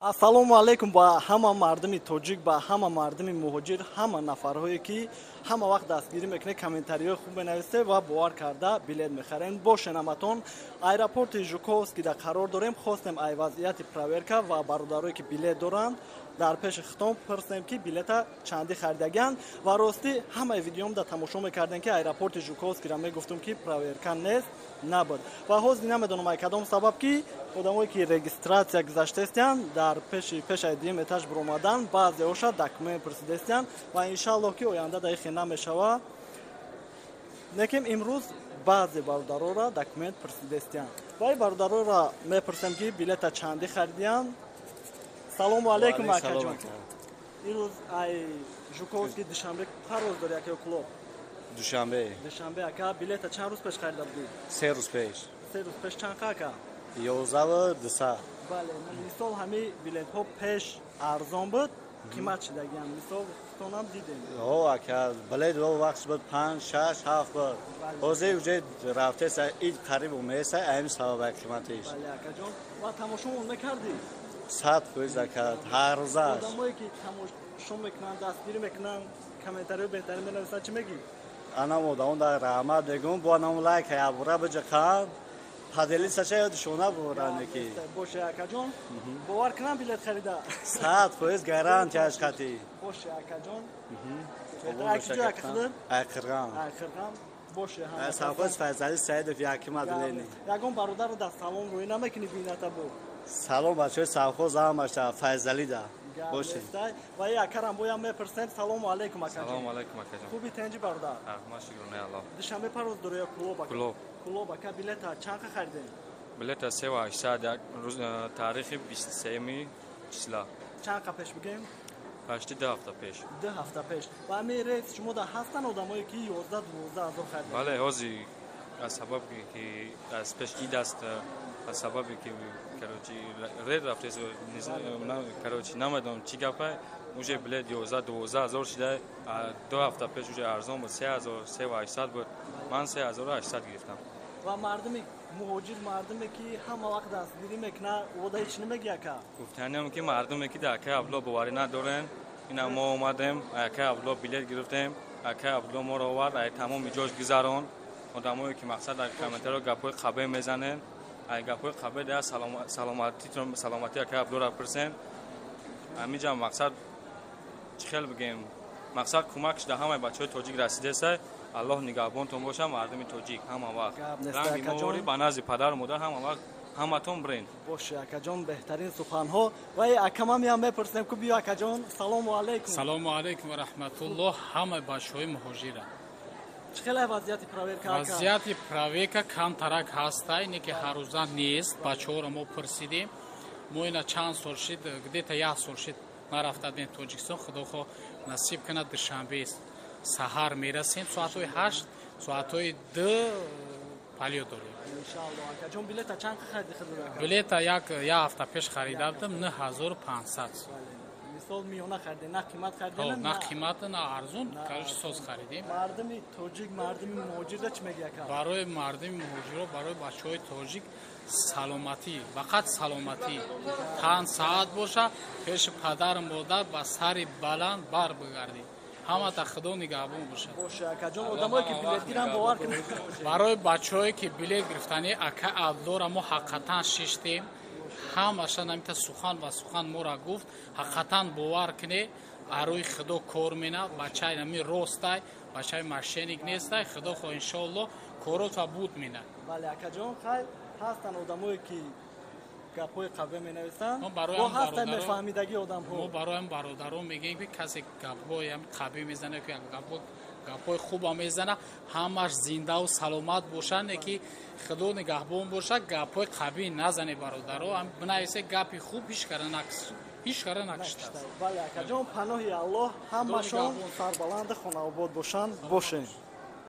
Ассалому алайкум ба ҳама мардуми тоҷик, ба ҳама мардуми муҳоҷир, ҳама нафарҳое, ки ҳама вақт дастгирӣ мекунед, комментариҳои хуб менависед ва бовар карда билет мехарем. Бошен ҳаматон. Аэропорти Жуковский да қарор дорем. Хостем ай вазъияти проверка ва бародарое, ки билет доранд, дар пеши хитом пурсем, ки билета чандӣ харидагианд. Ва ростӣ, ҳамаи видеомда тамошо мекардем, ки аэропорти Жуковскийра мегуфтум, ки проверка нест, набуд. Ва ҳозир намедонам, ай кадом сабаб, ки одамое, ки регистрация гузаштаистиянд, дар пеши пешаи дуюм этаж биромадан, баъзеҳоша документ пурсидаистиянд. Ва иншаллоҳ, ки оянда дар ихе намешава. Лекин имрӯз баъзе бародарора документ пурсидаистиянд ва ин бародарора мепурсем, ки билета чандӣ харидиянд. Салому алайкум, акаҷон. Имрӯз ай Жуковский Душанбе парвоз дори, ака, ё Кулоб? Душанбе. Душанбе. Ака, билета чанд рӯз пеш харида будӣ? 3 рӯз пеш. 3 рӯз пеш. Чанд қа, ака? 11 200. Бале, мисол, ҳамин билетҳо пеш арзон буд, қимат шидагианд. Мисол, худтонам дидем. О, ака, билет вақт буд панҷ, шаш, ҳафт буд. Ҳозир уже рафтеса, ид қариб умеса, ҳамин сабаба қиматиш. Бале, акаҷон, ва тамошомон мекардӣ? 100%, ака, ҳар рӯзаш. Одамое, ки тамошо мекунанд, дастгирӣ мекунанд, комментариҳои беҳтарин менависанд, чӣ мегӣ? Анам одамон дар раҳмат мегӯм, бо анам лайк ябура биҷиқанд, поделиться ша ёдшона буране ки. Боше, акаҷон, бовар кунам билет харида? 100% гарантияш хати. Боше, акаҷон. Акиҷо, ака, худат? Айқирғам. Айқирғам, боше. Совхоз Файзали Саидов, яким отделение. Ягон бародаро дар салом рӯй намекунӣ, бината бо? Салом бачаҳои совхоз ҳамаша Файзалида боше. Ва и акарам боям мепурсем. Салому алайкум, акаҷон. Салому алайкум, акаҷон. Хуби, тенҷи, бародар? Раҳмат, шукронаи Аллоҳ. Душанбе парвоз дорӣ ё Кулоб? Кулоб. Кулоб. Ака, билета чанд қа харидем? Билета 3800, як рӯз, таърихи 23-ми числа. Чанд қа пеш бигем? Почти 2 ҳафта пеш. 2 ҳафта пеш. Ва ҳамин рейс шумо да ҳастанд одамое, ки 11-12 ҳазор хариданд? Бале, ҳозир аз сабабе, ки аз пеш ид аст, аз сабабе, ки, короче, рейт рафтест, короче, намедонам, чӣ гапа, уже билет 11-12 ҳазор шуда. 2 ҳафта пеш уже арзон буд, 3000, 3800 буд. Ман 3800 гирифтам. Ва мардуми муҳоҷир, мардуме, ки ҳама вақт дастгирӣ мекунад, ода ҳеч намеги, ака? Гуфтаниам, ки мардуме, ки дар акаи Абдулло боварӣ надорем, ина мо омадем, акаи Абдулло билет гирифтем, акаи Абдулло моро овард, ай тамоми ҷош гузарон. Одамое, ки, мақсад, дар комментарио гапҳои қабеҳ мезанем, ай гапҳои қабеҳ да саломатии акаи Абдуллоро пурсем. Ҳамиҷа, мақсад, чӣ хел бигем, мақсад, кӯмак шуда ҳамаи бачаҳои тоҷик расидеса. Аллоҳ нигаҳбонтон боша, мардуми тоҷик, ҳама вақт ранги мовори ба назди падару модар ҳама вақт ҳаматон бирен. Боше, акаҷон, беҳтарин суханҳо. Ва акамам ям мепурсем, ку биё, акаҷон. Салому алайкум. Салому алайкум ва раҳматуллоҳ ҳамаи бачаҳои муҳоҷира. Чӣ хеле вазъияти проверка? Вазъияти проверка камтарак ҳастай, не ки ҳаррӯза нест. Бачаҳоро мо пурсидем. Мо ина чанд сол шид, где-то як сол шид, нарафта будем Тоҷикистон. Худохоҳ, насиб кунад, душанбе саҳар мерасем, соатҳои 8, соатҳои 2 полёт дорем. Билета як ҳафта пеш харида будам, 9500. Мисол, миёна харидем, на қимат харидем? На қимат, на арзон, короче, соз харидем. Мардуми тоҷик, мардуми муҳоҷирда чӣ меги, ака? Барои мардуми муҳоҷиро, барои бачаҳои тоҷик саломатӣ, фақат саломатӣ, тан саат боша, пеши падару модар ба сари баланд бар бигардӣ. Ҳамата Худо нигаҳбон бошад. Боша, акаҷон. Одамое, ки билет гиранд, бовар кунед. Барои бачаҳое, ки билет гирифтани, ака Абдуллора мо ҳақиқатан шиштем, ҳамаша намита сухан ва сухан мора гуфт. Ҳақиқатан, бовар куне, арои Худо кор мена, бачаи нами ростай, бачаи мошенник нестай. Худо хо, иншоалло, корот ва буд мена. Бале, акаҷон, хайр, ҳастанд одамое, ки гапҳои қабеҳ менависанд, бо ҳастанд мефаҳмидагии одамҳо. Мо барои бародарон мегӯем, ки касе гапҳои қабеҳ мезана, ки гапҳои хуба мезана, ҳамаш зиндаву саломат бошанд, ки Худо нигаҳбон бошад. Гапҳои қабеҳ назане, бародаро, бинависе гапи хуб, ҳеч кара накиштааст. Бале, акаҷон, паноҳи Аллоҳ, ҳамашон сарбаланди хонаобод бошанд. Бошем.